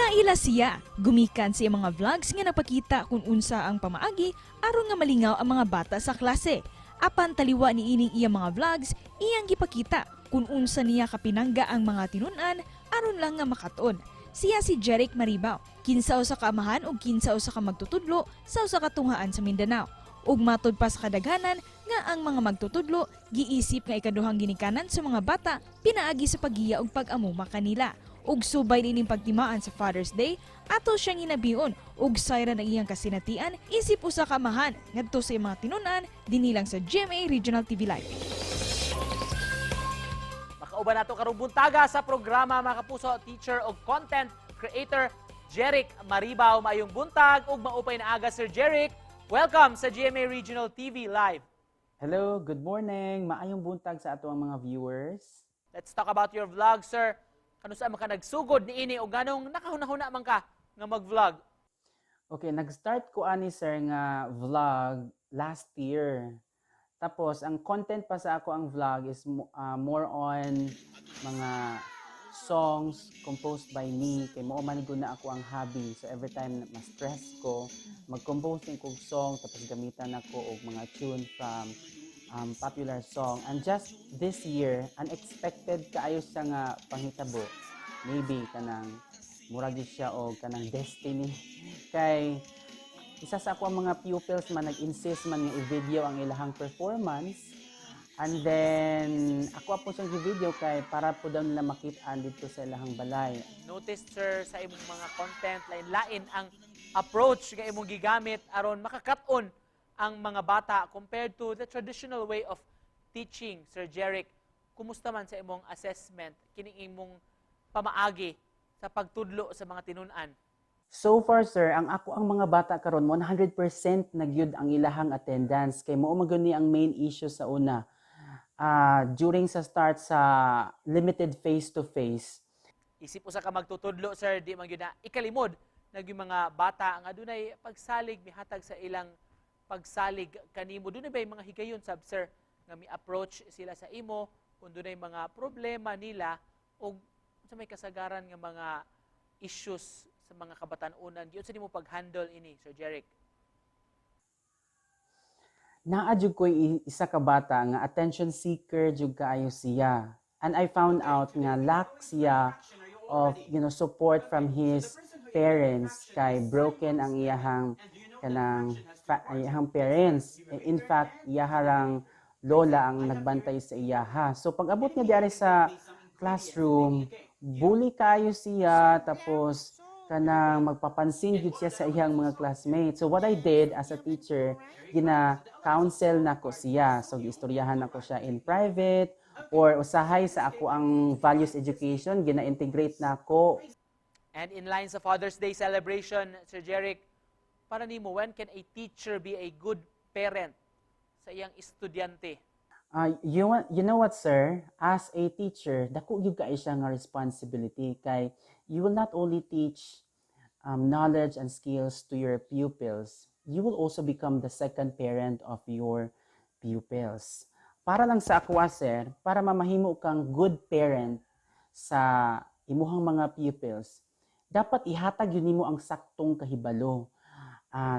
Naila siya, gumikan sa iyang mga vlogs nga napakita kung unsa ang pamaagi aron nga malingaw ang mga bata sa klase. Apan taliwa ni ining iyang mga vlogs, iyang gipakita kung unsa niya kapinangga ang mga tinun-an aron lang nga makatuon. Siya si Jeric Maribao, kinsa usa ka amahan ug kinsa usa ka magtutudlo sa usa ka tunghaan sa Mindanao. Ug matud pa sa kadaghanan nga ang mga magtutudlo giisip nga ikaduhang ginikanan sa mga bata pinaagi sa paggiya ug pag-amuma kanila. Ug subay nining pagtimaan sa Father's Day, ato siyang hinabion ug sayran ang iyang kasinatian isip usa ka amahan ngadto sa iyang mga tinun-an dinhi lang sa GMA Regional TV Live. Makauban nato karong buntaga sa programa, mga kapuso, teacher o content creator Jeric Maribao. Maayong buntag ug maupay na aga, Sir Jeric. Welcome sa GMA Regional TV Live. Hello, good morning. Maayong buntag sa ato ang mga viewers. Let's talk about your vlog, sir. Kanus-a man ka nagsugod niini o nganong nakahuna-huna man ka nga mag-vlog? Okay, nag-start ko ani, sir, nga vlog last year. Tapos ang content pa sa ako ang vlog is more on mga songs composed by me kay mao man gud na ako ang hobby. So every time na ma-stress ko, mag-compose ko og song, tapos gamitan ako og mga tune from popular song. And just this year, unexpected kaayo siya nga panghitabo. Maybe kanang murag gyud siya og kanang destiny kay isa sa ako ang mga pupils man nag-insist man nga i-video ang ilahang performance, and then ako po siyang gi-video kay para po daw nila makit-an dito sa ilahang balay. Notice, sir, sa imong mga content, lain-lain ang approach nga imong gigamit aron makakat-on ang mga bata compared to the traditional way of teaching, Sir Jeric. Kumusta man sa imong assessment kining imong pamaagi sa pagtudlo sa mga tinun-an? So far, sir, ang ako ang mga bata karon 100% na gyud ang ilahang attendance kay mao man gyud ni ang main issue sa una. During sa start sa limited face to face. Isip usa ka magtutudlo, sir, di man gyud na ikalimod na gyud mga bata nga adunay pagsalig, mihatag sa ilang pagsalig kanimo. Dunay ba mga higayon sab, sir, nga mi-approach sila sa imo kung dunay mga problema nila o sa may kasagaran nga mga issues sa mga kabatan-unan? Giunsa nimo pag-handle ini, Sir Jeric? Naa jud ko'y isa ka bata nga attention seeker jud kaayo siya. And I found out nga lack siya of support from his parents kay broken ang iyahang kanang iyahang parents. In fact, iyaharang lola ang nagbantay sa iyaha. So pag abot niya diari sa classroom, bully kaayo siya, tapos kanang magpapansin jud siya sa iyang mga classmates. So what I did as a teacher, gina-counsel nako siya. So giistoryahan nako siya in private or usahay sa ako ang values education, gina-integrate nako. And in line sa Father's Day celebration, Sir Jeric, para nimo, when can a teacher be a good parent sa iyang estudyante? You know what, sir? As a teacher, dako gyud kaayo siya nga responsibility kay you will not only teach knowledge and skills to your pupils, you will also become the second parent of your pupils. Para lang sa ako, sir, para mamahimo kang good parent sa imuhang mga pupils, dapat ihatag gyud nimo ang saktong kahibalo.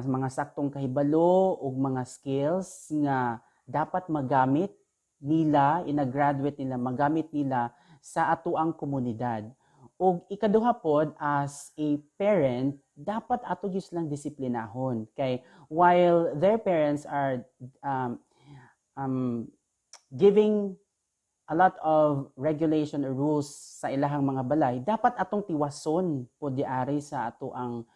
Mga saktong kahibalo ug mga skills nga dapat magamit nila, ina-graduate nila, magamit nila sa atoang komunidad. Ug ikaduha pod, as a parent, dapat ato gyud silang disiplinahon kay while their parents are giving a lot of regulation or rules sa ilahang mga balay, dapat atong tiwason pod diari sa ato ang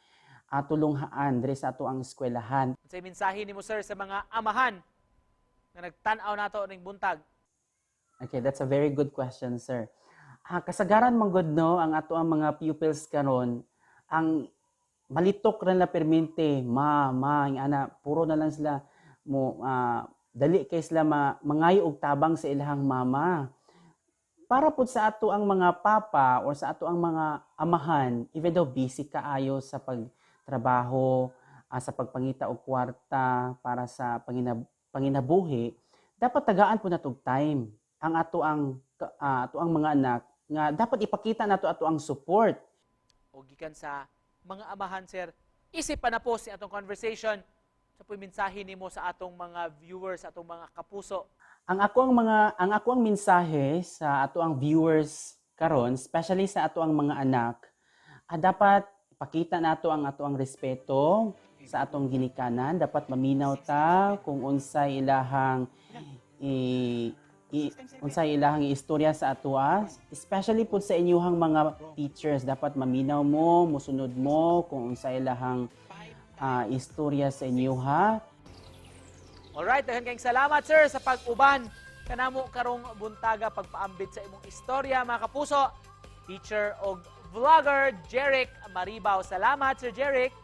tulunghaan diri sa ato ang eskwelahan. Unsay mensahe nimo, sir, sa mga amahan nga nagtan-aw nato ning buntag? Okay, that's a very good question, sir. Kasagaran man gud, no, ang ato ang mga pupils karon, ang malitok ra na permente, ma, ma, ing ana, puro na lang sila mo dali kay sila mangayo og tabang sa ilahang mama. Para pud sa ato ang mga papa or sa ato ang mga amahan, even though busy kaayo sa pagtrabaho, sa pagpangita og kwarta para sa panginabuhi, dapat tagaan po nato og time ang ato ang mga anak nga dapat ipakita nato ato ang support. O gikan sa mga amahan, sir. Isip pa na po sa atong conversation sa po'y mensahe nimo sa atong mga viewers, sa atong mga kapuso. Ang ako ang mensahe sa ato ang viewers karon, especially sa ato ang mga anak, dapat ipakita nato ang ato ang respeto sa atong ginikanan. Dapat maminaw ta kung unsay ilahang i unsay ilahang istorya sa atoa, especially pud sa inyuhang mga teachers. Dapat maminaw mo, musunod mo kung unsay ilahang istorya sa inyuha. Alright, daghan kayong salamat, sir, sa pag-uban kanamo karong buntaga, pagpaambit sa imong istorya, mga kapuso. Teacher og vlogger Jeric Maribao. Salamat, Sir Jeric.